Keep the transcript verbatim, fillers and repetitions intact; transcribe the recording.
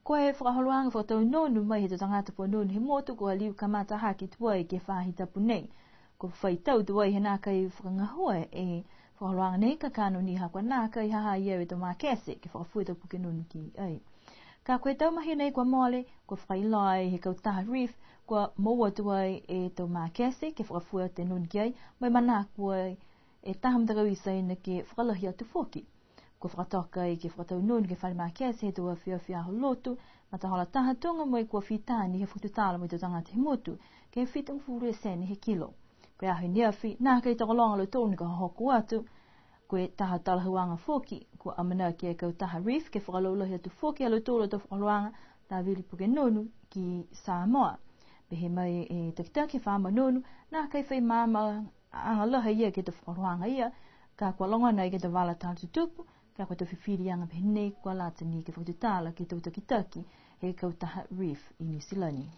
Ko e fakaholoaga fakataunonu mai he tau tagata puanonu he motu kua liu kamata hake tuai ke he faahi tapu nei. Kua fai tau tuai he nākai fakagahua e fakaholoaga nei ka kua ni ha kua nākai ha ha i ai e tau makete ke fakafua e tau puke nonu ki ai. Ka ko e tau mahina nei kua mole, kua fakailoa ai he kautaha Reef, kua moua tuai e tau makete ke fakafua e tau nonu ki ai, mo e manako ai e taha matakau i Saina ke fakalahi atu foki. Kua fakatoka ai ke fakataunonu ke he fale makete he tau afiafi Aho Lotu, matahola taha tuga mo e kua fita ni he fakatutala mo e tau tagata he motu, ke he fitugofulu e sene he kilo. Ko e aho ne afi, nākai tokologa a lautolu ne kua hohoko atu, ko e taha talahauaga foki, kua amanaki e kautaha Reef ke fakalaulahi atu foki a lautolu a tau fakaholoaga, tavili puke nonu ki Samoa. Pehē mai e takitaki he faahi manonu, nākai fai maama aga lahi ia ke he tau fakaholoaga ia, ka kua logona ai ke he tau vala tala tutupu, ka ko e tau fifiliaga pehē nei kua lata ni ke fakatutala ke he tau takitaki he kautaha Reef i Niu Silani.